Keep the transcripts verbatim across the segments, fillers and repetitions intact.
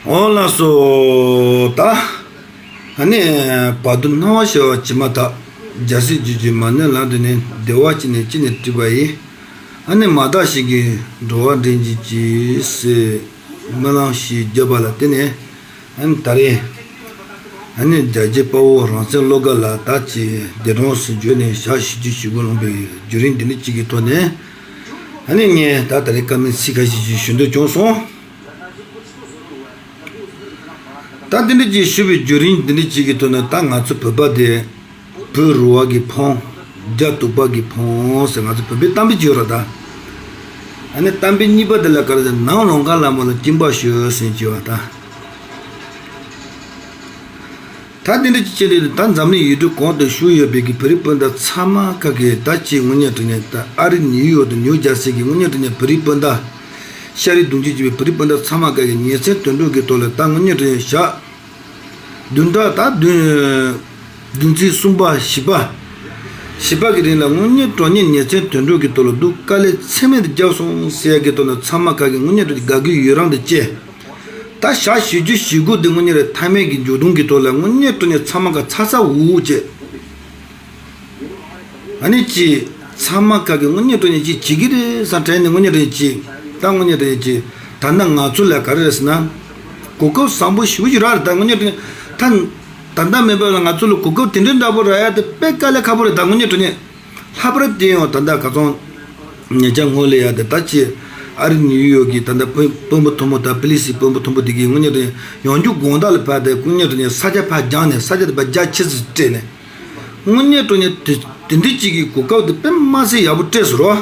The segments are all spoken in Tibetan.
འོ་ལགས་སོ། ད་ཨ་ནི་བར་དོ་སྣང་བ་ཤར་བ་ཇི་མ་ཐག་རྒྱལ་སྲས་བརྒྱུད་ཀྱི་མ་ཎི་ལམ་དུ་ནི་བདེ་བ་ཅན་ནས་ཅི་ནས་བྲིས་པ་ཡིན། ཨ་ནི་མ་དག་བཞིན་གྱི་འགྲོ་བ་འདྲེན་གྱི་ཅི་སེ་སྨོན་ལམ་ཞིག་བརྒྱབ་པ་ལ་བརྟེན་ནས། ཨ་ནི་ད་རེས་ཨ་ནི་རྒྱལ་གཅེས་དཔའ་བོ་རང་བཙན་བློ་དགའ་ལགས་ད་ཅི་འདས་གྲོངས་སུ་གྱུར་ནས་ཞག་བཞི་བཅུ་ཞེ་དགུ་ལོངས་པའི་བརྒྱུད་རིམ་འདི་འདྲ་གཅིག་གི་ཐོག་ནས། ཨ་ནི་ངས་ད་ད་རེས་བཀའ་མོལ་ཚིག་ཁ་ཤས་ཤིག་ཞུ་འདོད་བྱུང་སོང་། ད་འདི་འདྲ་ཅིག་ཞུ་བའི་བརྒྱུད་རིམ་འདི་འདྲ་ཅིག་གི་ཐོག་ནས་ད་ང་ཚོ་བོད་པ་དེ། བོད་རུ་བ་གི་ཕོངས། རྒྱ་དུག་པ་གི་ཕོངས་ཟེར་ང་ཚོ་བོད་པའི་གཏམ་དཔེ་ཅིག་ཡོད་རེད་ད། ཨ་ནི་གཏམ་དཔེ་གཉིས་པ་དེ་ལ་ག་རེ་ཟེར་ནང་ལོང་ཁ་ལ་མོ་ལ་སྐྱིན་པ་ཞོས་ཟེར་གྱི་བ་ད། ད་དེ་འདྲ་ཅིག་བྱས་ནས་ད་འཛམ་གླིང་ཡུལ་གྲུ་གང་དུ་བཞུགས་ཡོད་པའི་གི་བོད་རིགས་སྤུན་ཟླ་ཚང་མ་ཁ་གི་ད་ཅིག་དངོས་གནས་དྲང་གནས་ད་ཨ་རི་ནིའུ་ཡོག་དང་ནིའུ་ཇར་སི་གི་དངོས་གནས་དྲང་གནས་བོད་རིགས་སྤུན་ཟླ། ཤ་རིགས་གདུང་རྒྱུད་ཅིག་པའི་བོད་རིགས་སྤུན་ཟླ་ཚང་མ་ཁ་གི་ཉིན་མཚན་དུད་འགྲོ་གི་ཐོག་ལ་ད་དངོས་གནས་དྲང་གནས་ཞག་བདུན་ཕྲག་ད་བདུན། བདུན་ཚིགས་གསུམ་པ་བཞི་པ། བཞི་པ་གི་རིང་ལ་དངོས་གནས་དྲང་གནས་ཉིན་མཚན་དུད་འགྲོ་གི་ཐོག་ལ་སྡུག་དཀའ་ལས་ཚད་མེད་དུ་བརྒྱབ་སོང་ཟེར་ཡ་གི་ཐོག་ནས་ཚང་མ་ཁ་གི་དངོས་གནས་དྲང་གནས་དགའ་གི་ཡུན་རིང་དུ་བཅད། ད་ཞག་བཞི་བཅུ་ཞེ་དགུ་འདི་དངོས་གནས་རེད་མཐའ་མའི་གི་མཇུག་སྡོམ་གི་ཐོག་ལ་དངོས་གནས་དྲང་གནས་ཚང་མ་ཁ་ཚ་ཚ་འུར་འུར་བྱས། ཨ་ནི་ཅི། ཚང་མ་ཁ་གི་དངོས་གནས་དྲང་གནས་ཅི་བྱེད་ཀྱི་རེད་བསམ་དྲན་ནས་དངོས་གནས་དྲང་གནས་ཅི། ད་དངོས་གནས་དྲང་གནས་ཅི། ད་ནི་ང་ཚོ་ལ་ག་རེ་རེད་ཟེར་ན། གོ་སྐབས་བཟང་པོ་ཞེ་པོ་ཅིག་རག་རེད་ད་དངོས་གནས་དྲང་གནས། ད་ད་ལྟ་མེད་པ་ལ་ང་ཚོ་ལ་གོ་སྐབས་དེ་འདྲའི་འདྲ་པོ་རག་ཡ་དེ་དཔེ་དཀའ་ལས་ཁག་པོ་རེད་ད་དངོས་གནས་དྲང་གནས། ལྷག་པར་དེ་ཡང་ད་ལྟ་ག་ཚོང་ཉེ་ཆར་སྔོན་ལ་ཡ་དེ་ད་ཅི། ཨ་རི་ནིའུ་ཡོག་གི་ད་ལྟ་དཔོན་དཔོན་པོ་མཐོན་པོ་ད་ཕི་ལི་སི་དཔོན་པོ་མཐོན་པོ་དེ་གིས་དངོས་གནས་དྲང་གནས་ཡང་རྒྱུ་དགོང་དག་ལ་ཕར་དེ་དངོས་གནས་དྲང་གནས་ས་ཆ་ཕར་སྦྱངས་ནས་ས་ཆ་དེ་ཕར་རྒྱ་ཆེ་ཙམ་སྤྲད་ནས། དངོས་གནས་དྲང་གནས་དེ་དེ་འདྲ་ཅིག་གི་གོ་སྐབས་དེ་དཔེ་མ་སྲིད་ཡག་པོ་སྤྲད་སོང་རོ།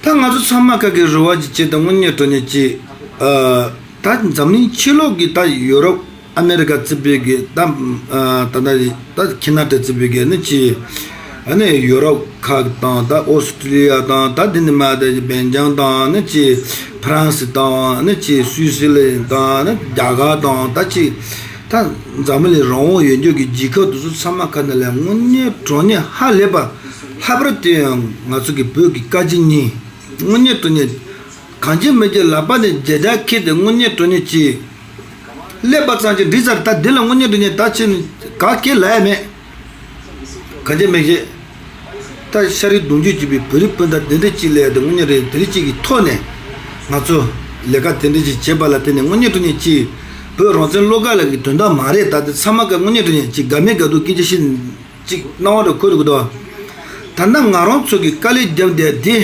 ད་ང་ཚོ་ཚང་མ་ཁ་གི་རེ་བ་ཅིག་བྱེད་དང་དངོས་གནས་དྲང་གནས་ཅིག་ཨ། ད་འཛམ་གླིང་ཕྱི་ལོགས་ཀྱི་ད་ཡོ་རོབ་ཨ་མེ་རི་ཀ་བརྩི་བའི་གི་ད་ཨ་ད་ད་ད་ཁེ་ན་ཌ་བརྩི་བའི་གི་ནི་ཅི། ཨ་ནི་ཡོ་རོབ་ཁག་དང་ད་ཨོ་སི་ཀྲི་ལི་ཡ་དང་ད་དེ་ནི་མ་ད་ཅི་སྦེལ་ཇམ་དང་ནི་ཅི་ཧྥ་རན་སི་དང་ནི་ཅི་སུད་སི་ལན་དང་ནི་རྒྱ་གར་དང་ད་ཅི། ད་འཛམ་གླིང་རང་དབང་ཡོད་འཇོག་གི་རྒྱལ་ཁབ་དེ་ཚོ་ཚང་མ་ཁ་ནས་ལས་དངོས་གནས་དྲང་གནས་ཧ་ལས་པ། ལྷག་པར་དུ་ཡང་ང་ཚོ་གི་བོད་ཀྱི་བཀའ་སྤྱི་གཉིས། དངོས་གནས་དྲང་གནས། གང་བྱེད་མི་བྱེད་ལག་པ་ནས་རྒྱ་རྒྱ་ཁྱེར་ཏེ་དངོས་གནས་དྲང་གནས་ཀྱིས། ཀླད་པ་ཙམ་གྱིས་འགྲིག་ཚར་ད་འདི་ལ་དངོས་གནས་དྲང་གནས་ད་ཕྱིན་ག་གེ་ལ་ཡ་མེད། གང་བྱེད་མི་བྱེད། ད་ཤ་རིགས་གདུང་རྒྱུད་ཅིག་པའི་བོད་རིགས་སྤུན་ཟླ་དེ་འདྲ་ཅིག་ལས་དེ་དངོས་གནས་རེད་དེ་འདྲ་ཅིག་གི་ཐོག་ནས། ང་ཚོ་ལས་ཀ་དེ་འདྲ་ཅིག་བྱེད་པ་ལ་བརྟེན་ནས་དངོས་གནས་དྲང་གནས་ཅིག་བོད་རང་བཙན་བློ་དགའ་ལགས་ཀྱི་དོན་དག་མ་རེད་ད་དེ་ཚང་མ་ག་དངོས་གནས་དྲང་གནས་ཅིག་དགའ་མི་དགའ་སྡུག་སྐད་ཆ་བཤད་ཅིག་སྣང་བ་རུ་འཁོར་འདུག་གི་འདུག་ད་ལྟ་ང་རང་ཚོ་གི་དཀའ་ལས་བརྒྱབ་བསྡད་དེ།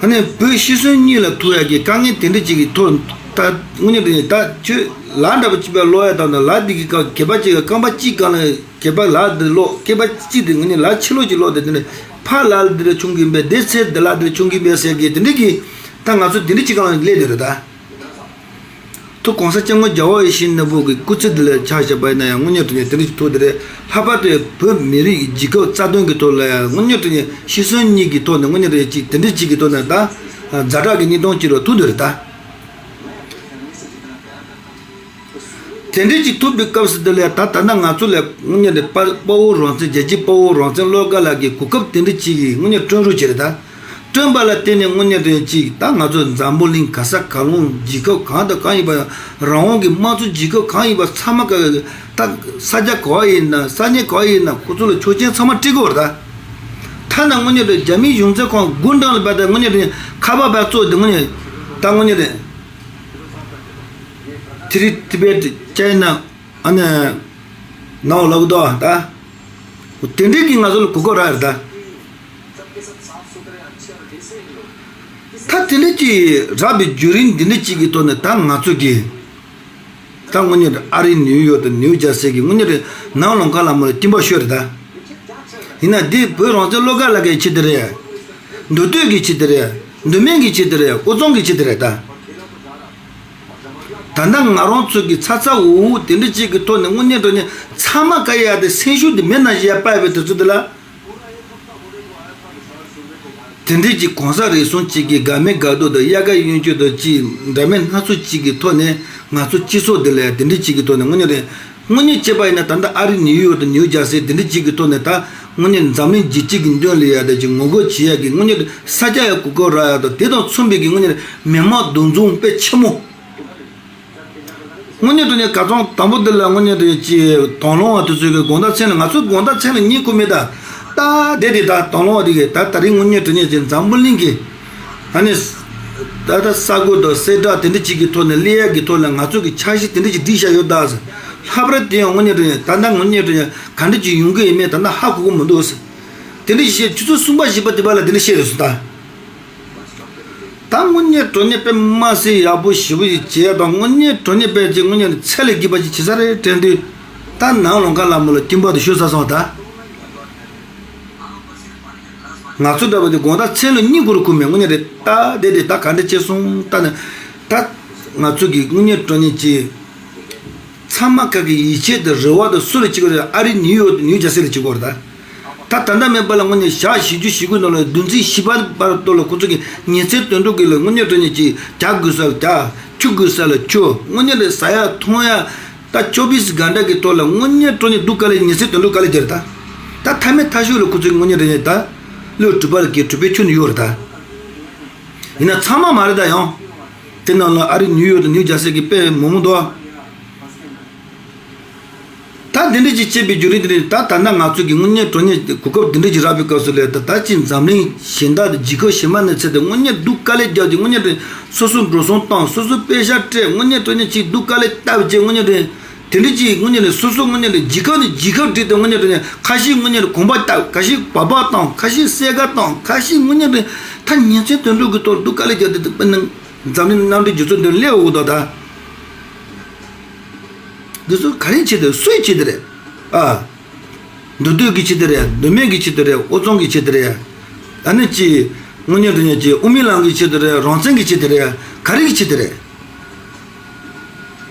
ཨ་ནི་བོད་ཤི་གསོན་གཉིས་ལ་ཐུག་ཡག་གི་དཀའ་ངལ་དེ་འདྲ་ཅིག་གི་ཐོག་ད་དངོས་གནས་དྲང་གནས་ད་ཁྱོད་ལ་འདྲ་པོ་གཅིག་པ་ལོག་ཡ་དང་ལ་འདི་གི་སྐབས་གད་པ་གཅིག་ག་རྐང་པ་གཅིག་སྒང་ལ་གད་པ་ལ་འདི་ལོག་སྐེད་པ་གཅིག་དེ་དངོས་གནས་ལ་ཕྱི་ལོགས་ཀྱི་ལོག་དེ་དེ་འདྲ་ཕ་ལ་འདི་འདྲ་ཆུང་གི་མེད་དེ་ཚེ་འདི་ལ་འདི་འདྲ་ཆུང་གི་མེད་ཟེར་གི་དེ་འདྲ་གི་ད་ང་ཚོ་དེ་འདྲ་གཅིག་སྒང་ལ་སླེབས་དེ་རེད་ད། ཐུ་གོང་ས་སྐྱབས་མགོན་རྒྱལ་བ་ཡིད་བཞིན་ནོར་བུ་གི་སྐུ་ཚེ་འདི་ལ་ཆ་བཞག་པ་ཡིན་ན་ཡང་དངོས་གནས་དྲང་གནས་དེ་འདྲ་ཅིག་ཐུག་དེ་རེད། ལྷག་པར་དུ་བོད་མི་རིགས་ཀྱི་རྒྱལ་ཁབ་རྩ་དོན་གྱི་ཐོག་ལ་ཡང་དངོས་གནས་དྲང་གནས་ཤི་གསོན་གཉིས་ཀྱི་ཐོག་ནས་དངོས་གནས་དྲང་གནས་ཅིག་དེ་འདྲ་ཅིག་གི་ཐོག་ནས་ད་ཛ་དྲག་གི་གཉིས་སྟོང་གཅིག་ལ་ཐུག་དེ་རེད་ད། དེ་འདྲ་ཅིག་ཐུག་པའི་སྐབས་སུ་དེ་ལ་ད་ད་ལྟ་ང་ཚོ་ལ་དངོས་གནས་དྲང་གནས་དཔའ་བོ་རང་བཙན་རྒྱལ་གཅེས་དཔའ་བོ་རང་བཙན་བློ་དགའ་ལགས་ཀྱིས་གོ་སྐབས་དེ་འདྲ་ཅིག་གི་དངོས་གནས་བསྐྲུན་རོགས་བྱས་རེད་ད། བསྐྲུན་པ་ལ་བརྟེན་ནས་དངོས་གནས་དྲང་གནས་ཅིག་ད་ང་ཚོ་འཛམ་བུ་གླིང་ག་ས་ག་ལུང་རྒྱལ་ཁབ་གང་དང་གང་ཡིན་པ་ཡང་རང་དབང་གི་དམངས་གཙོ་རྒྱལ་ཁབ་གང་ཡིན་པ་ཚང་མ་ག་ད་ས་ཆ་ག་བ་ཡིན་ན་ས་གནས་ག་བ་ཡིན་ན་ཁོ་ཚོ་ལ་ཆོག་མཆན་ཚང་མ་སྤྲད་དགོས་རེད་ད། ཐ་ན་དངོས་གནས་དྲང་གནས་རྒྱ་མིའི་གཞུང་ཚབ་ཁང་སྒོ་འགྲམ་ལ་བསྡད་དངོས་གནས་དྲང་གནས་ཁ་པར་བར་བཙུགས་དེ་དངོས་གནས་ད་དངོས་གནས་དྲང་གནས་Three Tibet China ཨ་ནི་ནའོ་ལབ་དོ་ད། དེ་འདྲའི་གི་ང་ཚོ་ལ་གོ་སྐབས་རག་རེད་ད། ད་དེ་འདྲ་ཅིག་རག་པའི་བརྒྱུད་རིམ་འདི་འདྲ་ཅིག་གི་ཐོག་ནས་ད་ང་ཚོ་གི་ད་དངོས་གནས་ཨ་རིའི་ནིའུ་ཡོག་དང་ནིའུ་ཇར་སི་གི་དངོས་གནས་ནང་ལོགས་ཁ་ལ་མོ་ལ་སྐྱིན་པ་ཤོར་རེད་ད། ཡིན་ན་འདི་བོད་རང་བཙན་བློ་དགའ་ལགས་ཀྱི་ཆེད་དུ་རེད། མདོ་སྟོད་ཀྱི་ཆེད་དུ་རེད། མདོ་སྨད་ཀྱི་ཆེད་དུ་རེད། དབུས་གཙང་གི་ཆེད་དུ་རེད་ད། ད་ལྟ་ང་རང་ཚོ་གི་ཚ་ཚ་འུར་འུར་དེ་འདྲ་ཅིག་གི་ཐོག་ནས་དངོས་གནས་དྲང་གནས་ཚང་མ་ག་ཡ་དེ་སེམས་ཤུགས་དེ་མེད་ན་ཞིག་ཡ་པ་ཡ་པའི་དུས་ཚོད་དེ་ལ། དེ་འདྲའི་ཅིག་གང་ཟག་རེ་ཟུང་ཅིག་གིས་དགའ་མི་དགའ་སྡུག་དང་དབྱར་ཁ་གཡོན་སྐྱོད་དང་ཅིག་འདྲ་མིན་སྣ་ཚོགས་ཅིག་གི་ཐོག་ནས་ང་ཚོ་སྤྱི་ཚོགས་འདི་ལ་ཡང་དེ་འདྲའི་ཅིག་གི་ཐོག་ནས་དངོས་གནས་རེད། དངོས་གནས་བྱས་པ་ཡིན་ན་ད་ལྟ་ཨ་རི་ནིའུ་ཡོག་དང་ནིའུ་ཇར་སི་དེ་འདྲ་ཅིག་གི་ཐོག་ནས་ད་དངོས་གནས་འཛམ་གླིང་རྒྱལ་སྤྱི་གི་མདུན་ལ་ཡ་ད་ཅིག་ངོ་རྒོལ་བྱེད་ཡ་གི་དངོས་གནས་ས་སྐྱ་ཡ་གོ་སྐབས་རག་ཡ་དང་དེ་དང་མཚུངས་པའི་གི་དངོས་གནས་མི་མང་འདུ་འཛོམས་དཔེ་ཆེན་མོ། དངོས་གནས་དྲང་གནས་ཁ་སང་དང་པོ་འདི་ལ་དངོས་གནས་དྲང་གནས་ཀྱི་དང་བླངས་བ་དེ་ཚོས་གི་དགོང་དག་མཚན་ལ་ང་ཚོ་དགོང་དག་མཚན་ལ་གཉིད་ཁུག་མེད་ད། ད་དེ་དེ་ད་དང་བླངས་བ་དེ་གི་ད་ད་རིང་དངོས་གནས་དྲང་གནས་ཀྱི་འཛམ་བུ་གླིང་གི་ཨ་ནི་ད་ད་ས་གོ་དང་གསལ་བསྒྲགས་དེ་འདྲ་ཅིག་གི་ཐོག་ནས་སླེབས་ཡ་གི་ཐོག་ལ་ང་ཚོ་གི་འཆར་གཞི་དེ་འདྲ་ཅིག་བསྒྲིགས་བཞག་ཡོད་ད་ཟེར། ལྷག་པར་དེ་ཡང་དངོས་གནས་དྲང་གནས་ད་ལྟ་དངོས་གནས་དྲང་གནས་ག་འདྲ་ཅིག་ཡོང་གི་ཡིན་མིན་ད་ལྟ་ཧ་གོ་གི་མི་འདུག་ཟེར། དེ་འདྲ་ཅིག་བཤད་ཆུ་ཚོད་གསུམ་པ་བཞི་པ་དེ་བར་ལ་དེ་འདྲ་བཤད་རེད་ཟེར་ད། ད་དངོས་གནས་དྲང་གནས་དཔེ་མ་སྲིད་ཡག་པོ་ཞེ་པོ་ཞིག་བྱས་དང་དངོས་གནས་དྲང་གནས་དཔེ་ཅིག་དངོས་གནས་ཚད་ལས་བརྒལ་བ་ཞིག་བྱེད་ས་རེད་དྲན་དུས། ད་ནང་ལོགས་ཁ་ལ་མོ་ལ་སྐྱིན་པ་དུ་ཤོར་ས་སོང་ད། ང་ཚོ་འདྲ་བ་དེ་དགོང་དག་མཚན་ལ་གཉིད་ཁུག་རུ་ཁུག་མེད་དངོས་གནས་རེད་ད། དེ་དེ་ད་ག་འདྲ་བྱས་སོང་ད་ནི། ད་ང་ཚོ་གི་དངོས་གནས་དྲང་གནས་ཀྱི། ཚང་མ་ག་གི་ཡིད་ཆེས་དང་རེ་བ་དང་སུ་ལ་བྱེད་དགོས་རེད། ཨ་རི་ནིའུ་ཡོག་དང་ནིའུ་ཇར་སི་ལ་བྱེད་དགོས་རེད་ད། ད་ད་ལྟ་མེད་པ་ལ་དངོས་གནས་ཞག་བཞི་བཅུ་ཞེ་དགུ་ནང་ལ་བདུན་ཚིགས་བཞི་པ་བར་དུ་ལ་ཁོ་ཚོ་གི་ཉིན་མཚན་དོན་གྲུབ་ཀྱི་ལ་དངོས་གནས་དྲང་གནས་ཀྱི་རྒྱག་དགོས་ས་ལ་རྒྱག་ཆུ་དགོས་ས་ལ་ཆུ་དངོས་གནས་རེད་ཟ་ཡ་འཐུང་ཡ། ད་ཅོ་བིས་གྷན་ཊ་གི་ཐོག་ལ་དངོས་གནས་དྲང་གནས་སྡུག་དཀའ་ལས་ཉིན་མཚན་དོན་གྲུབ་དཀའ་ལས་རྒྱག་རེད་ད། ད་མཐའ་མའི་མཐའ་མཇུག་ལ་ཁོ་ཚོ་གི་དངོས་གནས་དྲང་གནས་ད་བློས་གྲུབ་པ་ལ་གི་གྲུབ་པའི་ཆུ་ནི་ཡོད་རེད་ད། ཡིན་ན་ཚང་མ་མ་རེད་ད་ཡང་། དེ་ནང་ལ་ཨ་རི་ནིའུ་ཡོག་དང་ནིའུ་ཇར་སི་གི་དཔེ་མང་མང་འདུག་ད་འདི་འདྲ་ཅིག་བྱས་པའི་བརྒྱུད་རིམ་འདི་རེད་ད། ད་ལྟ་ང་ཚོ་གི་དངོས་གནས་དྲང་གནས་གོ་སྐབས་འདི་འདྲ་ཅིག་རག་པའི་སྐབས་སུ་ལས་ད་ད་ཅིག་འཛམ་གླིང་གཞན་དག་དང་རྒྱལ་ཁབ་གཞན་མ་ནས་ཚད་དེ་དངོས་གནས་སྡུག་དཀའ་ལས་རྒྱག་དེ་དངོས་གནས་དེ་སོ་སོ་འགྲོ་སོང་བཏང་སོ་སོ་པེ་ཤག་སྤྲད་དངོས་གནས་དྲང་གནས་ཅིག་སྡུག་དཀའ་ལས་བཏབ་བྱས་དངོས་གནས་དེ་དེ་འདྲ་ཅིག་དངོས་གནས་དེ་སོ་སོ་དངོས་གནས་དེ་རྒྱལ་ཁབ་ནས་རྒྱལ་ཁབ་བསྒྲིགས་ཏེ་དངོས་གནས་དྲང་གནས་ཁ་ཤས་དངོས་གནས་དེ་གོམ་པ་བཏབ་ཁ་ཤས་སྦག་སྦག་བཏང་ཁ་ཤས་སེར་ཀ་བཏང་ཁ་ཤས་དངོས་གནས་དེ་ད་ཉིན་མཚན་དོན་གྲུབ་ཀྱི་ཐོག་སྡུག་དཀའ་ལས་རྒྱག་དེ་དཔེར་ན་འཛམ་གླིང་གནམ་གྲུའི་རྒྱུ་ཚོགས་འདིར་སླེབས་འོག་ཏོ་ད། འདི་ཚོ་ག་རེའི་ཆེད་དུ་སུའི་ཆེད་དུ་རེད། ཨ། མདོ་སྟོད་ཀྱི་ཆེད་དུ་རེད། མདོ་སྨད་ཀྱི་ཆེད་དུ་རེད། དབུས་གཙང་གི་ཆེད་དུ་རེད། ཨ་ནི་ཅི། དངོས་གནས་དྲང་གནས་ཀྱི་དབུ་མའི་ལམ་གྱི་ཆེད་དུ་རེད། རང་བཙན་གྱི་ཆེད་དུ་རེད། ག་རེ་གི་ཆེད་དུ་རེད།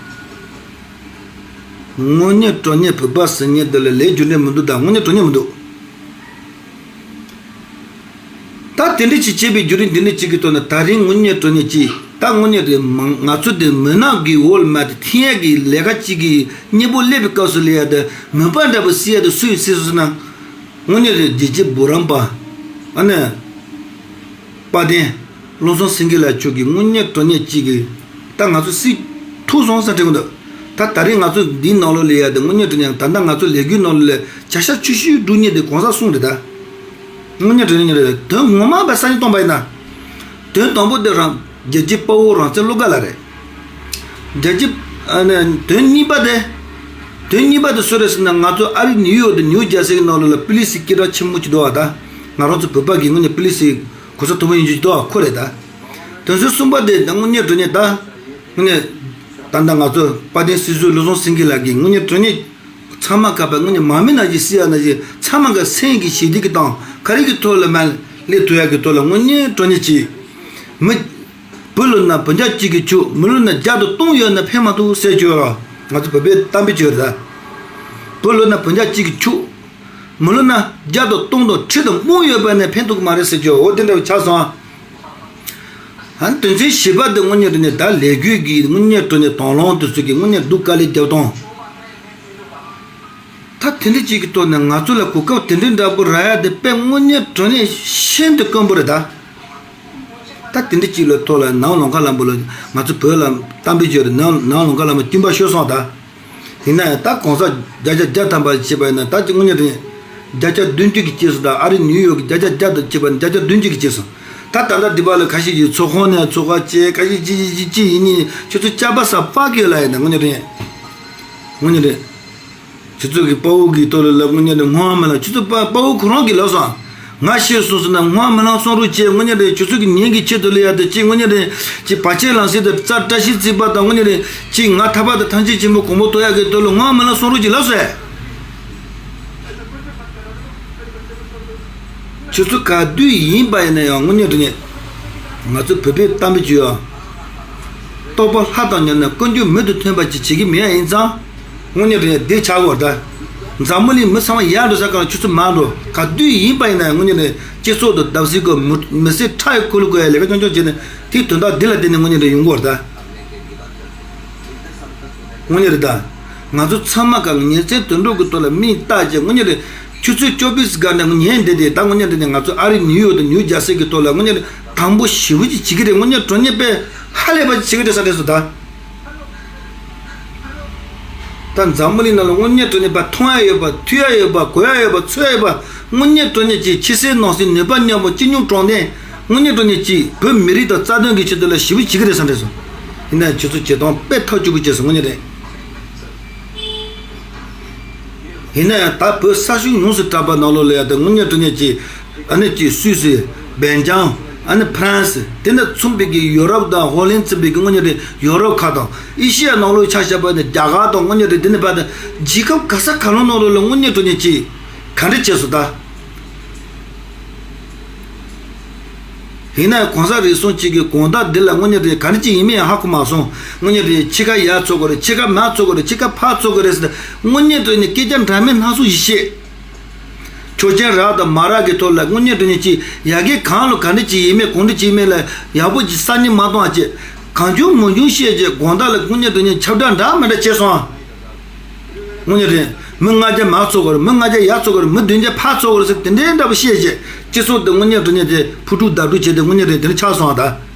དངོས་གནས་དྲང་གནས་བོད་པ་ཟེར་མཁན་འདི་ལ་ལས་རྒྱུ་འབྲས་མི་འདུག་ད་དངོས་གནས་དྲང་གནས་མི་འདུག་ད་དེ་འདྲ་ཅིག་བྱས་པའི་བརྒྱུད་རིམ་འདི་འདྲ་ཅིག་གི་ཐོག་ནས་ད་རིང་དངོས་གནས་དྲང་གནས་ཅིག་ད་དངོས་གནས་དེ་མང་ང་ཚོ་དེ་མུན་ནག་གི་འོག་ལ་མ་དེ་འཐེན་ཡས་ཀྱི་ལས་ཀ་ཅིག་གི་གཉེན་པོ་སླེབས་པའི་སྐབས་སུ་སླེབས་ཡ་དེ་མུན་པ་འདྲ་པོ་སེལ་ཡ་དེ་སུ་ཡིས་སེལ་སོང་ཟེར་ན། དངོས་གནས་དེ་རྒྱལ་གཅེས་འབུམ་རམས་པ་ཨ་ནི་དཔལ་ལྡན་བློ་བཟང་སེང་གེ་ལགས་མཆོག་གིས་དངོས་གནས་དྲང་གནས་ཅིག་གི་ད་ང་ཚོ་སྲིད་ཐུག་སོང་ཟེར་དྲན་གི་འདུག་ད་ད་རིང་ང་ཚོ་འདིའི་ནང་ལོགས་ལ་ཡ་དེ་དངོས་གནས་དྲང་གནས་ད་ལྟ་ང་ཚོ་ལས་འགུལ་ནང་ལོགས་ལ་བྱ་ཤ་ཆུ་ཤུའི་སྒྲུག་ཉེས་དེ་གོང་ས་གསུངས་རེད་ད། དངོས་གནས་དྲང་གནས་རེད། དོན་ངོ་མ་བ་ས་ནས་གཏོང་པ་ཡིན་ན། དོན་དང་པོ་དེ་རང་རྒྱལ་གཅེས་དཔའ་བོ་རང་བཙན་བློ་དགའ་ལགས་རེད། རྒྱལ་གཅེས་ཨ་ནི་དོན་གཉིས་པ་དེ། དོན་གཉིས་པ་དེ་སུ་རེད་ཟེར་ན་ང་ཚོ་ཨ་རི་ནིའུ་ཡོག་དང་ནིའུ་ཇར་སི་གི་ནང་ལོགས་ལ་པུ་ལི་སི་སྐད་གྲགས་ཆེན་མོ་ཅིག་འདུག་བ་ད། ང་རང་ཚོ་བོད་པ་གི་དངོས་གནས་པུ་ལི་སི་གོ་ས་མཐོ་པོ་ཡིན་རྒྱུ་ཅིག་འདུག་བ་ཁོ་རེད་ད། དོན་ཚན་གསུམ་པ་དེ་ད་དངོས་གནས་དྲང་གནས་ད། དངོས་གནས། ད་ལྟ་ང་ཚོ་དཔལ་ལྡན་སྲིད་ཟུར་བློ་བཟང་སེང་གེ་ལགས་ཀྱིས་དངོས་གནས་དྲང་གནས། ཚང་མ་ག་པར་དངོས་གནས་མ་མི་ནང་བཞིན་སྲིད་ཡ་ནང་བཞིན་ཚང་མ་ག་སེམས་ཀྱི་ཞི་བདེ་གི་དང་ག་རེ་གི་ཐོག་ལ་མ་སླེབས་ཐུབ་ཡ་གི་ཐོག་ལ་དངོས་གནས་དྲང་གནས་ཀྱི། མི། བུ་ལོན་ན་བུ་འཇག་གཅིག་གིས་ཆོག་མི་ལོན་ན་བརྒྱ་དང་སྟོང་ཡོད་ན་ཕན་མ་ཐོགས་ཟེར་གྱི་ཡོད་ར། ང་ཚོ་བོད་པའི་གཏམ་དཔེ་ཅིག་ཡོད་རེད་ད། བུ་ལོན་ན་བུ་འཇག་གཅིག་གིས་ཆོག་མི་ལོན་ན་བརྒྱ་དང་སྟོང་དང་ཁྲི་དང་སྨོན་ཡོད་པ་ནས་ཕན་ཐོགས་ཀྱི་མ་རེད་ཟེར་གྱི་ཡོད། འོ་དེ་འདྲ་བའི་ཆགས་སོང་ཨ། ཨ་ནི་དོན་ཚན་བཞི་པ་དེ་དངོས་གནས་དྲང་གནས་ད་ལས་འགུལ་གྱི་དངོས་གནས་དྲང་གནས་དང་བླངས་དེ་ཚོ་གི་དངོས་གནས་སྡུག་དཀའ་ལས་རྒྱབ་སྟངས། ད་དེ་འདྲ་ཅིག་གི་ཐོག་ནས་ང་ཚོ་ལ་གོ་སྐབས་དེ་འདྲའི་འདྲ་པོ་རག་ཡ་དེ་དཔེ་དངོས་གནས་དྲང་གནས་ཤིན་ཏུ་དཀོན་པོ་རེད་ད། ད་དེ་འདྲ་ཅིག་ལ་ཐོག་ལ་ནང་ལོང་ཁ་ལམ་པོ་ལ་ང་ཚོ་བོད་ལ་གཏམ་དཔེ་བརྗོད་རེད་ནང་ནང་ལོང་ཁ་ལམ་པོ་སྐྱིན་པ་ཤོར་སོང་ད། ཡིན་ན་ཡང་ད་གོང་ས་བརྒྱ་ཆ་བརྒྱ་ཐམ་པ་བྱས་པ་ཡིན་ན་ད་ཅི་དངོས་གནས་དྲང་གནས་བརྒྱ་ཆ་བདུན་ཅུ་གི་སྐྱེས་སོང་ད། ཨ་རི་ནིའུ་ཡོག་གི་བརྒྱ་ཆ་བརྒྱ་དང་བྱས་པ་ཡིན་ན་བརྒྱ་ཆ་བདུན་ཅུ་གི་སྐྱེས་སོང་། ད་ད་ལྟ་འདི་པ་ལ་ཁ་ཤས་ཀྱིས་ཚོགས་ཁང་ནས་ཚོགས་ཁ་བྱས་ཁ་ཤས་ཅི་ཅི་ཅི་ཅི་ཡིན་ནི་ཁྱོད་ཚོ་ཅ་པ་ས་པ་གི་ལ་ཡིན་ན་དངོས་གནས་དྲང་གནས་དངོས་གནས་དྲང་གནས་ཁྱོད་ཚོ་གི་དཔའ་བོ་གི་ཐོག་ལ་ལབ་དངོས་གནས་དྲང་གནས་སྔོན་མ་ལ་ཁྱོད་ཚོ་དཔའ་དཔའ་བོ་ཁོ་རང་གིས་ལབ་སོང་། ང་ཤེས་སོང་ཟེར་ན་སྔོན་མ་ལ་གསུང་རོགས་བྱས་དངོས་གནས་དྲང་གནས་ཁྱོད་ཚོ་གི་ཉིན་གྱི་ཆེད་དུ་ལ་ཡ་དེ་ཅི་དངོས་གནས་དྲང་གནས་ཅི་བར་ཆད་ལམ་སེལ་དང་རྩ་བཀྲ་ཤིས་བརྩིགས་པ་དང་དངོས་གནས་དྲང་གནས་ཅི་ང་ཐར་པ་དང་ཐམས་ཅད་ཆེན་པོ་གོང་འཕེལ་གཏོང་ཡག་གི་ཐོག་ལ་སྔོན་མ་ལ་གསུང་རོགས་ཅིག་ལབ་སོང་། ཁྱོད་ཚོ་ག་དུས་ཡིན་པ་ཡིན་ན་ཡང་དངོས་གནས་དྲང་གནས་ང་ཚོ་བོད་པའི་གཏམ་དཔེ་བརྗོད་ཡ། རྟོགས་པ་ལྷ་དང་མཉམ་ན་ཀུན་འབྱུང་མི་དང་མཐུན་པ་ཅིག་བྱེད་ཀྱི་མེད་ཡ་ཡིན་ཙང་། དངོས་གནས་དྲང་གནས་བདེ་ཆགས་དགོས་ད། འཛམ་བུ་གླིང་མི་ཚང་མ་ཡར་འགྲོ་ས་གང་ལ་ཁྱོད་ཚོ་མར་འགྲོ་ག་དུས་ཡིན་པ་ཡིན་ན་ཡང་དངོས་གནས་དྲང་གནས་སྤྱི་ཚོགས་དང་བརྡབ་གསིག་གི་མི་མི་སེར་ཁྲག་ཡི་ཁུ་ལུ་དགོས་ཡ་ལས་ཀ་རྐྱང་རྐྱང་བྱས་ནས་དེའི་དོན་དག་འདི་ལ་བརྟེན་ནས་དངོས་གནས་དྲང་གནས་ཡོང་དགོས་ད། དངོས་གནས་རེད་ད། ང་ཚོ་ཚང་མ་ག་ཉིན་མཚན་དུད་འགྲོ་གི་ཐོག་ལ་མིག་བལྟས་རྗེས་དངོས་གནས་རེད། ཆུ་ཚོད་བཅུ་པའི་སྒང་ནས་ཉིན་འདི་དེ་ད་དངོས་གནས་རེད་ནས་ང་ཚོ་ཨ་རི་ནིའུ་ཡོག་དང་ནིའུ་ཇར་སི་གི་ཐོག་ལ་དངོས་གནས་རེད་དང་པོ་ཞེ་པོ་ཅིག་བྱེད་ཀྱི་རེད། དངོས་གནས་དྲང་གནས་དཔེ་ཧ་ལས་པ་ཅིག་བྱེད་ཀྱི་རེད་བསམ་རེད་སོ་ད། ད་འཛམ་བུ་གླིང་ནང་ལ་དངོས་གནས་དྲང་གནས་པ་མཐོང་ཡ་ཡོད་པ་ཐོས་ཡ་ཡོད་པ་གོ་ཡ་ཡོད་པ་ཚོར་ཡ་ཡོད་པ་དངོས་གནས་དྲང་གནས་ཀྱི་ཕྱི་གསལ་ནང་གསལ་ནུས་པ་མཉམ་པོ་སྤྱི་སྙོམས་དྲང་གནས་དངོས་གནས་དྲང་གནས་ཀྱི་བོད་མི་རིགས་དང་རྩ་དོན་གྱི་ཆེད་དུ་ལ་ཞེ་པོ་བྱེད་ཀྱི་རེད་བསམ་རེད་སོ། ཡིན་ན་ཁྱེད་ཚོ་བྱེད་སྟངས་དཔེ་ཐབས་སྐྱོ་པོ་བྱས་སོང་དངོས་གནས་རེད། ཡིན་ན་ཡང་ད་བོད་ས་ཕྱོགས་ཡོངས་སུ་གྲགས་པ་ནང་ལོགས་ལ་ཡང་ད་དངོས་གནས་དྲང་གནས་ཀྱི་ཨ་ནི་ཀྱི་སུད་སི་སྦེལ་ཇམ་ཨ་ནི་ཕ་རན་སི་དེ་འདྲ་མཚུངས་པའི་གི་ཡོ་རོབ་དང་ཧོ་ལན་མཚུངས་པའི་གི་དངོས་གནས་རེད། ཡོ་རོབ་ཁག་དང་ཨེ་ཤི་ཡ་ནང་ལོགས་ཆ་བཞག་པ་ནི་རྒྱ་གར་དང་དངོས་གནས་རེད། དེ་ནི་བར་དུ་རྒྱལ་ཁབ་ག་ས་ག་ལོ་ནང་ལོགས་ལ་དངོས་གནས་དྲང་གནས་ཀྱི་ག་འདྲ་བྱས་སོང་ད། ཡིན་ན་ཡང་གོང་ས་རེ་ཟུང་གཅིག་གིས་དགོང་དག་འདི་ལ་དངོས་གནས་དྲང་གནས་ག་འདྲ་ཅིག་ཡིན་མིན་ཡང་ཧ་གོ་མ་སོང་། དངོས་གནས་དྲང་གནས་ཕྱི་ཁ་ཡར་འཚོལ་དགོས་རེད། ཕྱི་ཁ་མར་འཚོལ་དགོས་རེད། ཕྱི་ཁ་ཕར་འཚོལ་དགོས་རེད་ཟེར་ཏེ་དངོས་གནས་དྲང་གནས་སྐད་ཆ་འདྲ་མིན་སྣ་ཚོགས་ཤིག་བཤད། ཆོག་མཆན་རག་དང་མ་རག་གི་ཐོག་ལ་དངོས་གནས་དྲང་གནས་ཀྱི་ཡ་གི་གང་ལ་ག་འདྲ་ཅིག་ཡིན་མིན་གང་འདྲ་ཅིག་ཡིན་མིན་ལ་ཡག་པོ་ཅིག་གསར་རྙིང་མ་གཏོང་བ་བྱེད། གང་བྱུང་མང་བྱུང་བཤད་རྗེས་དགོང་དག་ལ་དངོས་གནས་དྲང་གནས་ཁྱབ་བསྒྲགས་འདྲ་མི་འདྲ་བྱས་སོང་ཨ། དངོས་གནས་རེད། མི་ལྔ་བརྒྱ་མར་འཚོལ་དགོས་རེད། མི་ལྔ་བརྒྱ་ཡར་འཚོལ་དགོས་རེད། མི་བདུན་བརྒྱ་ཕར་འཚོལ་དགོས་རེད་ཟེར་དེ་འདྲའི་འདྲ་པོ་བཤད་རྗེས་སྤྱི་ཚོགས་དེ་དངོས་གནས་དྲང་གནས་དེ་ཕུ་དཀྲུག་བདའ་དཀྲུག་བྱས་ཏེ་དངོས་གནས་རེད་དེ་འདྲ་ཆགས་སོང་ཨ་ད།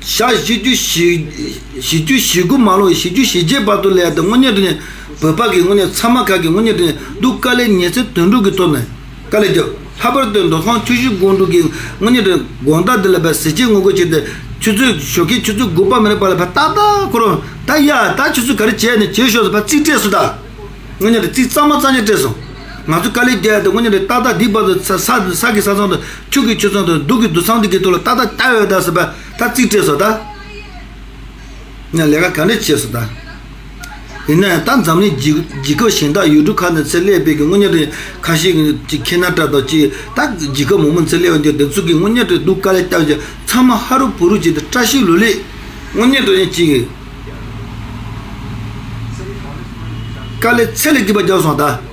ཞག་བཞི་བཅུ་ཞེ་བཞི་བཅུ་ཞེ་དགུ་མ་ལོན་བཞི་བཅུ་ཞེ་བརྒྱད་བར་དུ་ལས་དེ་དངོས་གནས་དྲང་གནས་བོད་པ་གི་དངོས་གནས་ཚང་མ་ཁ་གི་དངོས་གནས་དྲང་གནས་སྡུག་དཀའ་ལས་ཉིན་མཚན་དུད་འགྲོ་གི་ཐོག་ནས་དཀའ་ལས་རྒྱབ། ལྷག་པར་དུ་མདོ་ཁམས་ཆུ་བཞི་སྒང་དྲུག་གི་དངོས་གནས་དྲང་གནས་དགོང་དག་འདི་ལ་བས་གཟི་བརྗིད་ངོ་རྒོལ་བྱས་ཏེ་ཆུ་ཚོད་ཞོགས་ཀའི་ཆུ་ཚོད་དགུ་པ་མིན་པ་ལ་བས་ཏག་ཏག་ཁོ་རང་ད་ཡ་ད་ཆུ་ཚོད་ག་རེ་བྱས་ནས་བྱས་ཤོག་ཟེར་བ་རྩིས་སྤྲད་སོང་ད། དངོས་གནས་དྲང་གནས་རྩིས་གཙང་མ་རྩ་ནས་སྤྲད་སོང་། ང་ཚོ་དཀའ་ལས་རྒྱག་ཡ་དེ་དངོས་གནས་དྲང་གནས་ཏག་ཏག་འདི་བར་དུ་ས་ས་ས་གི་ས་མཚམས་དང་ཆུ་གི་ཆུ་མཚམས་དང་རྡོ་གི་རྡོ་མཚམས་འདི་གི་ཐོག་ལ་ཏག་ཏག་བལྟ་ཡོད་ད་ཟེར་བ་ད་རྩིས་སྤྲད་སོང་ད། ང་ལས་ཀ་ག་འདྲ་བྱས་སོང་ད། ཡིན་ན་ཡང་ད་འཛམ་གླིང་རྒྱལ་རྒྱལ་ཁབ་གཞན་དག་ཡུལ་གྲུ་ཁག་ནས་ཚུར་སླེབས་པའི་གི་དངོས་གནས་དྲང་གནས་ཁ་ཤས་ཀྱི་ཁེ་ན་ཌ་དང་ཅིག་ད་རྒྱལ་ཁབ་མང་པོ་ཚུར་སླེབས་ཡོང་དུས་དེ་ཚོ་གི་དངོས་གནས་དྲང་གནས་སྡུག་དཀའ་ལས་བརྒྱབ་ཀྱི་ཚང་མ་ཧ་རུ་བུ་རུ་བྱས་ཏེ་བཀྲ་ཤིས་ལོ་ལེགས་དངོས་གནས་དྲང་གནས་ཅིག་དཀའ་ལས་ཚད་ལས་བརྒལ་བ་བརྒྱབ་སོང་ད།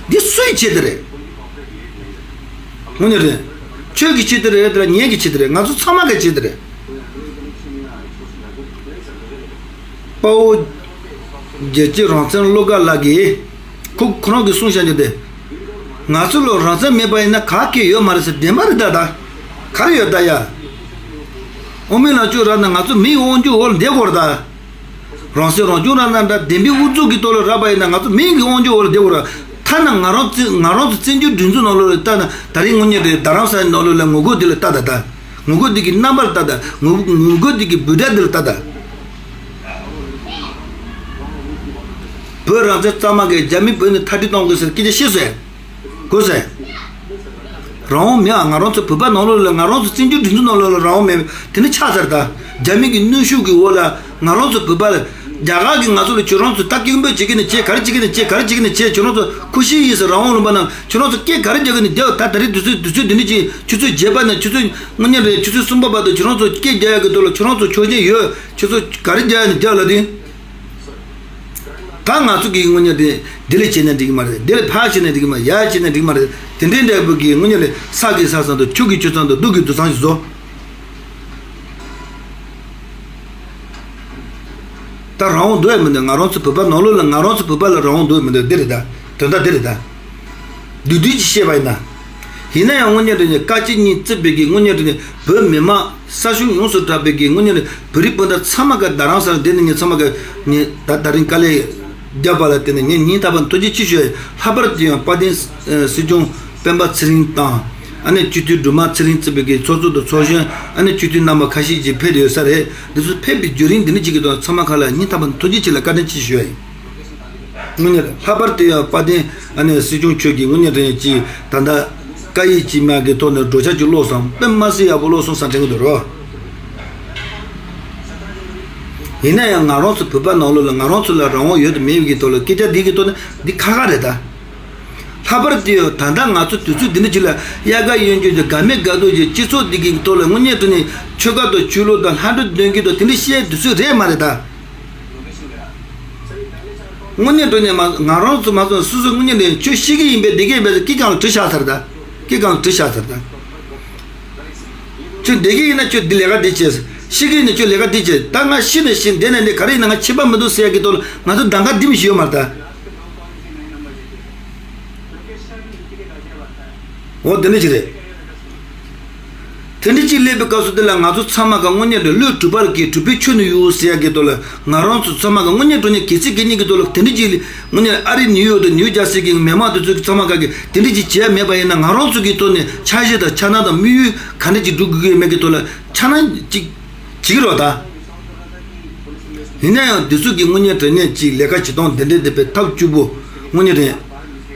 འདི་སུའི་ཆེད་དུ་རེད། དངོས་གནས་རེད། ཁྱོད་ཀྱི་ཆེད་དུ་རེད་དེ་ལ་ངེད་ཀྱི་ཆེད་དུ་རེད། ང་ཚོ་ཚང་མ་གི་ཆེད་དུ་རེད། དཔའ་བོ་རྒྱལ་གཅེས་རང་བཙན་བློ་དགའ་ལགས་ཀྱིས་ཁོ་ཁོ་རང་གིས་གསུངས་བཞག་རྒྱུ་དེ། ང་ཚོ་ལ་རང་བཙན་མེད་པ་ཡིན་ན་ག་གེ་ཡོད་མ་རེད་ཟེར་བདེན་པ་རེད་ད་ད། ག་རེ་ཡོད་ད་ཡ། དབུ་མའི་ལམ་ཕྱོགས་རག་ན་ང་ཚོ་མིའི་དབང་སྒྱུར་འོག་ལ་བསྡད་དགོས་རེད་ད། རང་སྲིད་རང་སྐྱོང་རག་ན་འདྲ་བདེན་པའི་དབུ་འཛུགས་ཀྱི་ཐོག་ལ་རག་པ་ཡིན་ན་ང་ཚོ་མིའི་གི་དབང་སྒྱུར་འོག་ལ་བསྡད་དགོས་རེད། ཐ་ན་ང་རང་ཚོ་ང་རང་ཚོ་བཙན་བྱོལ་སྒྲིག་འཛུགས་ནང་ལོགས་ལ་ལྟ་ན་ད་རིང་དངོས་གནས་རེད། རྡ་རམ་ས་ལའི་ནང་ལོགས་ལ་ངོ་རྒོལ་འདི་ལ་ལྟ་ད་ད། ངོ་རྒོལ་འདི་གི་རྣམ་པར་ལྟ་ད། ངོ་ངོ་རྒོལ་འདི་གི་འབོད་སྒྲ་འདི་ལ་ལྟ་ད། བོད་རང་བཙན་གཙང་མ་གི་རྒྱ་མི་བོད་ནས་མཐའ་སྐྲོད་གཏོང་དགོས་ཟེར་སྐད་ཆ་བཤད་སོང་། གོ་སོང་། རང་དབང་མེད་ཨ། ང་རང་ཚོ་བོད་པ་ནང་ལོགས་ལ་ང་རང་ཚོ་བཙན་བྱོལ་སྒྲིག་འཛུགས་ནང་ལོགས་ལ་རང་དབང་མེད་པ་དེ་ནི་ཆགས་ཚར་ད། རྒྱ་མི་གི་གནོན་ཤུགས་ཀྱི་འོག་ལ་ང་རང་ཚོ་བོད་པ་ལ་རྒྱ་གར་གྱིས་ང་ཚོ་ལ་ཁྱོད་རང་ཚོ་ད་སྐད་འབོད་བྱེད་ཀྱི་ནི་བྱེད། ག་རེ་བྱེད་ཀྱི་ནི་བྱེད། ག་རེ་བྱེད་ཀྱི་ནི་བྱེད། ཁྱོད་རང་ཚོ་ཁུ་ཤི་ཡིན་ཟེར་རང་དབང་ལུང་པ་ནང་ཁྱོད་རང་ཚོ་སྐད་ག་རེ་རྒྱག་གི་ནི་རྒྱག་ད་ད་རེས་དུས་ཚོད་དུས་ཚོད་འདི་ནི་ཅི་ཆུ་ཚོད་བརྒྱད་པ་ནས་ཆུ་ཚོད་དངོས་གནས་རེད། ཆུ་ཚོད་གསུམ་པ་བར་དུ་ཁྱོད་རང་ཚོ་སྐད་རྒྱག་ཡག་གི་ཐོག་ལ་ཁྱོད་རང་ཚོ་ཆོག་མཆན་ཡོད། ཁྱོད་ཚོ་ག་རེ་རྒྱག་ཡག་ནི་རྒྱག་ལ་དེ། ད་ང་ཚོ་གིས་དངོས་གནས་དེ་འདི་ལས་བྱས་ན་འགྲིག་གི་མ་རེད། འདི་ལས་ཕར་བྱས་ན་འགྲིག་གི་མ་རེད། ཡར་བྱས་ན་འགྲིག་གི་མ་རེད། དེ་འདྲའི་འདྲ་པོ་གི་དངོས་གནས་ལས་ས་གི་ས་མཚམས་དང་ཆུ་གི་ཆུ་མཚམས་དང་རྡོ་གི་རྡོ་མཚམས་ཞིག་བཟོ། ད་རང་དབང་འདུག་ཡ་མི་འདུག་ང་རང་ཚོ་བོད་པ་ནང་ལོགས་ལ་ང་རང་ཚོ་བོད་པ་ལ་རང་དབང་འདུག་ཡ་མི་འདུག་འདི་རེད་ད། དོན་དག་འདི་རེད་ད། བསྡུས་བསྡུས་ཀྱིས་བཤད་པ་ཡིན་ན། ཡིན་ན་ཡང་དངོས་གནས་དྲང་གནས་བཀའ་སྤྱི་གཉིས་བརྩིས་པའི་གི་དངོས་གནས་དྲང་གནས་བོད་མི་མང་ས་ཕྱོགས་ཡོངས་སུ་གྲགས་པའི་གི་དངོས་གནས་བོད་རིགས་སྤུན་ཟླ་ཚང་མ་ག་རྡ་རམ་ས་ལ་འདི་ནི་ངས་ཚང་མ་ག་ངས་ད་ད་རིང་དཀའ་ལས་རྒྱབ་པ་ལ་བརྟེན་ནས་ངས་སྙིང་ཐག་པ་ནས་ཐུགས་རྗེ་ཆེ་ཞུ་ཡ་ཡིན། ལྷག་པར་དུ་ཡང་དཔལ་ལྡན་སྲིད་སྐྱོང་སྤེན་པ་ཚེ་རིང་དང་ཨ་ནེ་སྤྱི་འཐུས་སྒྲོལ་མ་ཚེ་རིང་གཙོས་པའི་གི་ཚོགས་གཙོ་དང་ཚོགས་གཞོན་ཨ་ནེ་སྤྱི་འཐུས་རྣམ་པ་ཁ་ཤས་ཅིག་ཕེབས་ཡོད་ས་རེད། འདི་ཚོ་ཕེབས་པའི་བརྒྱུད་རིམ་འདི་ནི་གཅིག་གི་ཐོག་ཚང་མ་ཁ་ལ་སྙིང་ཐག་པ་ནས་ཐུགས་རྗེ་ཆེ་ལ་བཀའ་དྲིན་ཆེ་ཞུ་ཡ་ཡིན། དངོས་གནས་ལྷག་པར་དུ་ཡང་དཔལ་ལྡན་ཨ་ནེ་སྲིད་སྐྱོང་མཆོག་གིས་དངོས་གནས་དྲང་གནས་ཀྱི་ད་ལྟ་བཀའ་ཡིག་ཅིག་མ་གི་ཐོག་ནས་བགྲོ་གླེང་ཅིག་ཀློག་སོང་། དཔེ་མ་སྲིད་ཡག་པོ་ཀློག་སོང་བསམ་དྲན་གྱི་འདུག་རོ། ཡིན་ན་ཡང་ང་རང་ཚོ་བོད་པ་ནང་ལོགས་ལ་ང་རང་ཚོ་ལ་རང་དབང་ཡོད་དང་མེད་ཀྱི་ཐོག་ལ་སྐད་ཆ་འདི་གི་ཐོག་ནས་འདི་ཁག་ཁག་རེད་ད། ལྷག་པར་དུ་ཡང་ད་ལྟ་ང་ཚོ་དུས་ཚོད་འདི་འདྲ་ཅིག་ལ་དབྱར་ཁ་གཡོན་སྐྱོད་ཀྱི་དགའ་མེད་དགའ་སྡུག་གི་སྤྱི་ཚོགས་འདི་གི་ཐོག་ལ་དངོས་གནས་དྲང་གནས་ཆོལ་ཁ་དང་ཆོས་ལུགས་དང་ལྷ་འདྲེ་འདོན་རྒྱུ་དང་དེ་འདྲ་བཤད་དུས་ཚོད་རེད་མ་རེད་ད། དངོས་གནས་དྲང་གནས་མ་ང་རང་ཚོ་མ་ཚོ་སོ་སོ་དངོས་གནས་ལས་ཆོས་ཤེས་ཀྱི་ཡིན་པས་འདི་གས་བས་སྐྱིད་གང་ལ་བྲིས་བཞག་ཚར་ད། སྐྱིད་གང་ལ་བྲིས་བཞག་ཚར་ད། ཁྱོད་འདི་གས་ཡིན་ན་ཁྱོད་འདི་ལས་ཀ་འདི་བྱས། ཤི་གི་ནི་ཁྱོད་ལས་ཀ་འདི་བྱེད། ད་ང་ཤི་ནི་ཤི། འདི་ནས་འདི་ག་རེ་ཡིན་ན་ང་ཁྱད་པར་མི་འདུག་ཟེར་ཡ་གི་ཐོག་ལ་ང་ཚོ་གདམ་ག་འདི་མི་ཤི་ཡོད་མ་རེད་ད། འོ་དེ་འདྲ་ཅིག་རེད། དེ་འདྲ་ཅིག་སླེབས་པའི་སྐབས་སུ་དེ་ལ་ང་ཚོ་ཚང་མ་ག་དངོས་གནས་དུ་བློས་གྲུབ་པར་གྱིས་གྲུབ་པའི་ཆོས་ནི་ཡོད་ཟེར་ཡ་གི་ཐོག་ལ་ང་རང་ཚོ་ཚང་མ་ག་དངོས་གནས་དྲང་གནས་གལ་སྲིད་གལ་གཉིས་ཀྱི་ཐོག་ལ་དེ་འདྲ་ཅིག་དངོས་གནས་ཨ་རི་ནིའུ་ཡོག་དང་ནིའུ་ཇར་སི་གི་མི་མང་དེ་ཚོ་གི་ཚང་མ་ག་གི་དེ་འདྲ་ཅིག་བྱས་མེད་པ་ཡིན་ན། ང་རང་ཚོ་གི་ཐོག་ནས་འཆར་གཞི་དང་འཆར་སྣང་དང་དམིགས་ཡུལ་ག་འདྲ་ཅིག་སྒྲུབ་དགོས་ཀྱི་ཡོད་མེད་ཀྱི་ཐོག་ལ་འཆར་སྣང་ཅིག་བྱེད་ཀྱི་རོགས་ད། ཡིན་ན་ཡང་དེ་ཚོ་གི་དངོས་གནས་དྲང་གནས་ཅིག་ལས་ཀ་བྱེད་སྟངས་དེ་འདྲའི་འདི་པའི་ཐབས་སྐྱོ་པོ་དངོས་གནས་དྲང་།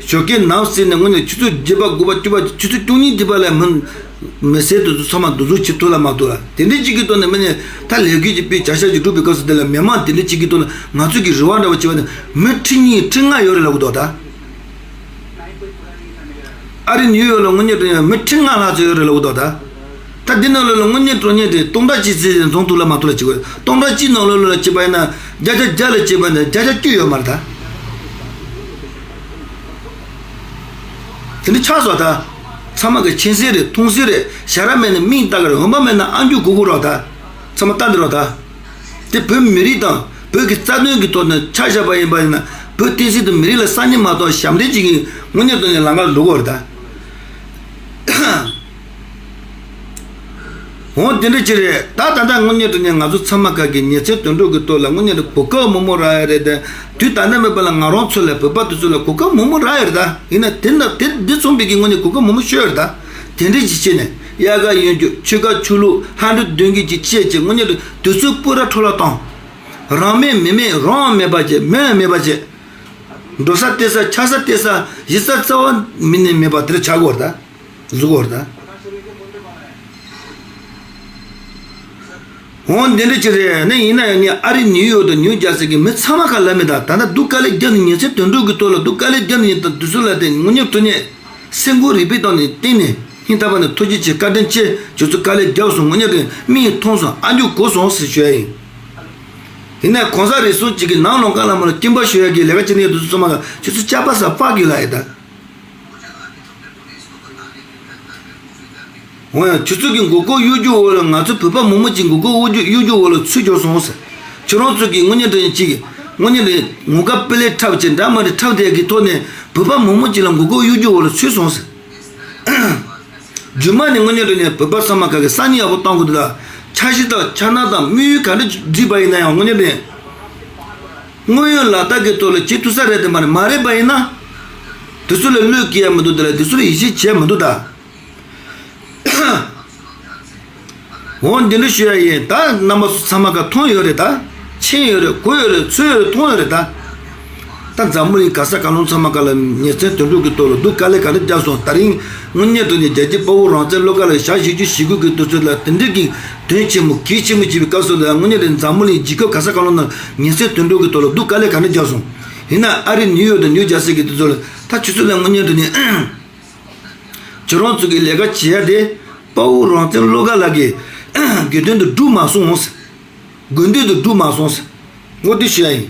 ཞོགས་ཀས་ནམ་ཟིན་ནས་དངོས་གནས་ཆུ་ཚོད་བརྒྱད་པ་དགུ་པ་བཅུ་པ་ཆུ་ཚོད་བཅུ་གཉིས་འདི་པ་ལ་མི་མི་སེར་དེ་ཚོ་ཚང་མ་འདུ་འཛོམས་བྱེད་ཐུབ་ལ་མ་ཐུབ་ལ། དེ་འདྲའི་ཅིག་གི་ཐོག་ནས་མི་ནས་ད་ལས་འགུལ་གྱི་དཔེ་བྱ་ཤ་ཅིག་སྒྲུབ་པའི་སྐབས་སུ་དེ་ལ་མི་མང་དེ་འདྲའི་ཅིག་གི་ཐོག་ནས་ང་ཚོ་གི་རེ་བ་འདྲ་བ་བྱེད་པ་ནི་མི་ཁྲི་གཉིས་ཁྲི་ལྔ་ཡོད་རེད་ལབ་གི་འདུག་ད། ཨ་རི་ནིའུ་ཡོག་ལ་དངོས་གནས་དྲང་གནས་མི་ཁྲི་ལྔ་ལྷག་ཙམ་ཡོད་རེད་ལབ་གི་འདུག་ད། ད་འདི་ནང་ལོགས་ལ་དངོས་གནས་དྲང་གནས་དེ་སྟོང་ཕྲག་གཅིག་ཙམ་འཛོམས་ཐུབ་ལ་མ་ཐུབ་ལ་བྱེད་དགོས། སྟོང་ཕྲག་གཅིག་ནང་ལོགས་ལ་བྱེད་པ་ཡིན་ན་བརྒྱ་ཆ་བརྒྱ་ལ་བྱེད་པ་ཡིན་ན་བརྒྱ་ཆ་བཅུ་ཡོད་མ་རེད་ད། དེ་འདྲ་ཆགས་སོང་ད། ཚང་མ་གི་མཁྱེན་གསལ་རེད། མཐོང་གསལ་རེད། ཞེ་དྲག་མེད་ན་མིག་ལྟ་གི་རེད། འོན་པ་མེད་ན་ཨ་མཆོག་གོ་གི་རོགས་ད། ཚང་མ་ལྟ་འདི་རོགས་ད། དེ་བོད་མི་རིགས་དང་བོད་ཀྱི་རྩ་དོན་གྱི་ཐོག་ནས་ཆ་བཞག་པ་ཡིན་པ་ཡིན་ན་བོད་བསྟན་སྲིད་དང་མི་རིགས་ལ་སང་ཉིན་མ་གཏོགས་ཞབས་འདྲེན་བྱེད་ཀྱི་དངོས་གནས་དོན་གྱི་ལམ་ཁ་འགྲོ་གི་རེད་ད། འོ་དེ་འདྲ་ཅིག་རེད་ད། ད་ལྟ་དངོས་གནས་དྲང་གནས་ང་ཚོ་ཚང་མ་ག་གི་ཉིན་མཚན་དུད་འགྲོ་གི་ཐོག་ལ་དངོས་གནས་དྲང་གོ་སྐབས་མང་པོ་རག་ཡ་རེད་དེ། དུས་ད་ལྟ་མེད་པ་ལ་ང་རང་ཚོ་ལ་བོད་པ་དེ་ཚོ་ལ་གོ་སྐབས་མང་པོ་རག་ཡ་རེད་ད། ཡིན་ན་དེ་འདྲ་དེ་འདི་མཚུངས་པའི་གི་དངོས་གནས་གོ་སྐབས་མང་པོ་ཤོར་ཡ་རེད་ད། དེ་འདྲ་ཅིག་བྱས་ནས་དབྱར་ཁ་ཡོན་རྒྱུ་ཆོས་ཁ་ཆོས་ལུགས་ལྷ་འདྲེ་གདོན་བགེགས་ཀྱི་བཅས་ཀྱི་དངོས་གནས་དྲང་དུས་ཚོད་སྤུ་ར་འཕྲོ་བརླག་བཏང་། རང་མེད་མི་མེད་རང་མེད་པ་བྱས་མི་མེད་པ་བྱས། འགྲོ་ས་བལྟས་ས་ཆགས་ས་བལྟས་ས་གཞི་ས་རྩ་བ་མི་ནས་མེད་པ་དེར་ཆགས་དགོས་རེད་ད། གཟུགས་སྐོར་དང་། འོ་འདི་འདྲ་ཅིག་རེད། ནི་ཡིན་ན་ཡང་ནི་ཨ་རི་ནིའུ་ཡོག་དང་ནིའུ་ཇར་སི་གི་མི་ཚང་མ་ཁ་ལབ་མི་དང་ད་ལྟ་སྡུག་དཀའ་ལས་བརྒྱབ་ནས་ཉིན་མཚན་དུད་འགྲོ་གི་ཐོག་ལ་སྡུག་དཀའ་ལས་བརྒྱབ་ནས་ཉིན་དང་དུས་ཚོད་ལ་བརྟེན་དངོས་གནས་དྲང་གནས་སེམས་ཁུར་རིག་པའི་སྟེང་ནས་བརྟེན་ནས་སྙིང་ཐག་པ་ནས་ཐུགས་རྗེ་ཆེ། བཀའ་དྲིན་ཆེ། ཁྱོད་ཚོ་དཀའ་ལས་བརྒྱབ་སོང་། དངོས་གནས་དྲང་གནས་མིག་གིས་མཐོང་སོང་། ཨ་མཆོག་གོ་སོང་ཟེར་ཞུ་ཡ་ཡིན། ཡིན་ན་གང་ཟག་རེ་ཟུང་གཅིག་གི་ནང་ལོགས་ཀ་ལ་མ་ལ་སྐྱིན་པ་ཞུ་ཡ་གི་ལས་ཀ་བྱེད་ནས་ཡོད་དུས་ཚོད་ཚང་མ་ལ་ཁྱོད་ཚོ་ཅག་པ་ཟ་པག་གི་ལ་ཡིན་ད། འོ་ཡང་ཁྱོད་ཚོ་གི་མགོ་སྐོར་གཡོ་སྒྱུ་འོག་ལ་ང་ཚོ་བོད་པ་མང་པོ་ཅིག་མགོ་སྐོར་གཡོ་སྒྱུ་འོག་ལ་ཚུད་འགྱོ་སོང་ཟེར། ཁྱོད་རང་ཚོ་གི་དངོས་གནས་དྲང་གཅིག་དངོས་གནས་དྲང་ངུ་སྐད་དཔེ་ལས་འཁྲབ་བྱས་འདྲ་མ་འདྲ་འཁྲབ་བསྡད་ཀྱི་ཐོག་ནས་བོད་པ་མང་པོ་ཅིག་ལ་མགོ་སྐོར་གཡོ་སྒྱུ་འོག་ལ་ཚུད་སོང་ཟེར། རྒྱུ་མ་ནི་དངོས་གནས་དྲང་གནས་བོད་པ་ཚང་མ་ག་གི་སང་ཉིན་ཡག་པོ་གཏོང་དགོས་འདུག་ལ། འཆར་གཞི་དང་འཆར་སྣང་དང་དམིགས་ཡུལ་ག་འདྲ་བསྒྲིགས་པ་ཡིན་ན་ཡང་དངོས་གནས་དྲང་གནས། དངོས་ཡོད་ལག་བསྟར་གྱི་ཐོག་ལ་བྱེད་ཐུབ་ས་རེད་དེ་མ་རེད། མ་རེད་པ་ཡིན་ན། དེ་ཚོ་ལ་བློས་འགེལ་ཡ་མི་འདུག་དེ་ལ་དེ་ཚོ་ལ་ཡིད་ཆེས་བྱས་མི་འདུག་ད། འོ་འདི་འདྲ་ཞུ་ཡ་ཡིན། ད་རྣམ་པ་ཚོ་ཚང་མ་ག་མཐོང་ཡོད་རེད་ད། མཁྱེན་ཡོད་རེད། གོ་ཡོད་རེད། ཚོར་ཡོད་རེད། མཐོང་ཡོད་རེད་ད། ད་འཛམ་བུ་གླིང་ག་ས་ག་ལུང་ཚང་མ་ག་ལ་ཉིན་མཚན་དུད་འགྲོ་གི་ཐོག་ལ་སྡུག་དཀའ་ལས་ག་འདྲ་བརྒྱབ་སོང་། ད་རིང་དངོས་གནས་དྲང་གནས་རྒྱལ་གཅེས་དཔའ་བོ་རང་བཙན་བློ་དགའ་ལ་ཞག་བཞི་བཅུ་ཞེ་དགུ་གི་དུས་ཚོད་ལ་དེ་འདྲ་གི་དོན་ཆེན་མོ་གལ་ཆེན་མོ་བྱེད་པའི་སྐབས་སུ་ལ་དངོས་གནས་དྲང་གནས་འཛམ་བུ་གླིང་རྒྱལ་ཁབ་ག་ས་ག་ལུང་ནང་ཉིན་མཚན་དུད་འགྲོ་གི་ཐོག་ལ་སྡུག་དཀའ་ལས་ག་འདྲ་བརྒྱབ་སོང་། ཡིན་ན་ཨ་རི་ནིའུ་ཡོག་དང་ནིའུ་ཇར་སི་གི་དུས་ཚོད་ལ་ད་ཁྱོད་ཚོ་ལ་དངོས་གནས་དྲང་གནས། ཁྱོད་རང་ཚོ་གི་ལས་ཀ་བྱེད་ཡ་དེ་དཔའ་བོ་རང་བཙན་བློ་དགའ་ལགས་ཀྱི་དགེ་འདུན་དུ་འགྲུབ་མ་སོང་ཟེར། དགོས་འདོད་དུ་འགྲུབ་མ་སོང་ཟེར། ངོ་དེ་ཞུ་ཡ་ཡིན།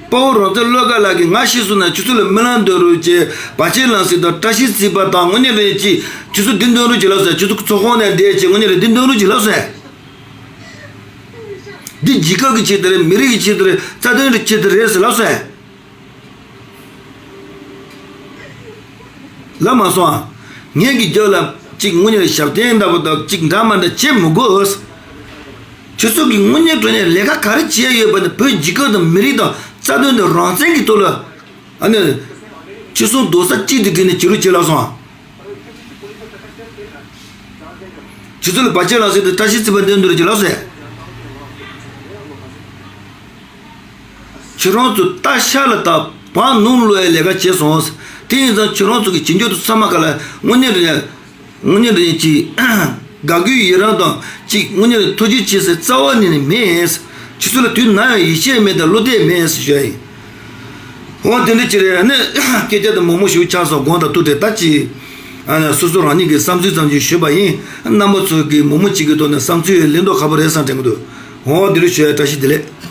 དཔའ་བོ་རང་བཙན་བློ་དགའ་ལགས་ཀྱིས་ང་ཤི་སོང་ན་ཁྱོད་ཚོ་ལ་རྨི་ལམ་འདོན་རོགས་བྱེད། བར་ཆད་ལམ་སེང་དང་བཀྲ་ཤིས་བརྩེགས་པ་དང་དངོས་གནས་རེད་ཅེས་ཁྱོད་ཚོ་འདི་འདོན་རོགས་བྱེད་ལབ་ཟེར། ཁྱོད་ཚོ་ཚོགས་ཁང་ནས་བསྡད་བྱས་དངོས་གནས་རེད་འདི་འདོན་རོགས་བྱེད་ལབ་ཟེར། འདི་རྒྱལ་ཁབ་ཀྱི་ཆེད་དུ་རེད། མི་རིགས་ཀྱི་ཆེད་དུ་རེད། རྩ་དོན་གྱི་ཆེད་དུ་རེད་ཟེར་ལབ་ཟེར། ལབ་མ་སོང་ཨ། ངེད་ཀྱི་རྒྱབ་ལ་གཅིག་དངོས་གནས་ཞབས་བརྟན་འདྲ་པོ་དང་གཅིག་འདྲ་མ་འདྲ་བྱེད་མི་དགོས། ཁྱོད་ཚོ་གི་དངོས་གནས་དྲང་གནས་ལས་ཀ་ག་རེ་བྱེད་ཡ་ཡོད་པ་ནི་བོད་རྒྱལ་ཁབ་དང་མི་རིགས་དང་རྩ་དོན་དང་རང་བཙན་གྱི་ཐོག་ལ་ཨ་ནི་ཁྱེད་ཚོ་རྡོག་རྩ་གཅིག་ཏུ་བསྒྲིལ་ནས་བྱེད་རོགས་བྱེད་ལབ་སོང་ཨ། ཁྱེད་ཚོ་ལ་བར་ཆད་ལམ་སེང་དང་བཀྲ་ཤིས་བརྩེགས་པ་འདོན་རོགས་བྱེད་ལབ་སོང་ཨ། ཁྱེད་རང་ཚོ་རྟ་ཤ་ལ་བཏགས་བང་ནུབ་བླུག་ཡའི་ལས་ཀ་བྱས་སོང་། དེ་ཡིན་ཙང་ཁྱེད་རང་ཚོ་གི་བྱེད་འགྱུར་དུ་ཚང་མ་ག་ལ་དངོས་གནས་རེད། དངོས་གནས་རེད་ཅིག་དགའ་གུས་ཡི་རང་དང་གཅིག་དངོས་གནས་ཐུགས་རྗེ་ཆེ་ཟེར་རྩ་བ་ནས་ནས་མེད། ཁྱེད་ཚོ་ལ་དུས་ནམ་ཡང་ཡིད་ཆེས་མེད་དང་བློ་གཏད་མེད་ཟེར་ཞུ་ཡ་ཡིན། འོ་དེ་འདྲ་ཅིག་རེད། ནི་སྐད་ཆ་དེ་མང་མོ་ཞིག་ཆགས་སོང་། དགོངས་དག་ཐུགས་ཁྲལ་ད་ཅི། ཨ་ནི་སོ་སོ་རང་ཉིད་ཀྱི་བསམ་ཚུལ་ཙམ་ཞིག་ཞུས་པ་ཡིན། རྣམ་པ་ཚོ་གི་མང་མོ་ཅིག་གི་ཐོག་ནས་བསམ་ཚུལ་ལེན་མདོག་ཁ་པོ་རེད་བསམ་དྲན་གི་འདུག་འོ་དེ་རུ་ཞུ་ཡ། བཀྲ་ཤིས་བདེ་ལེགས།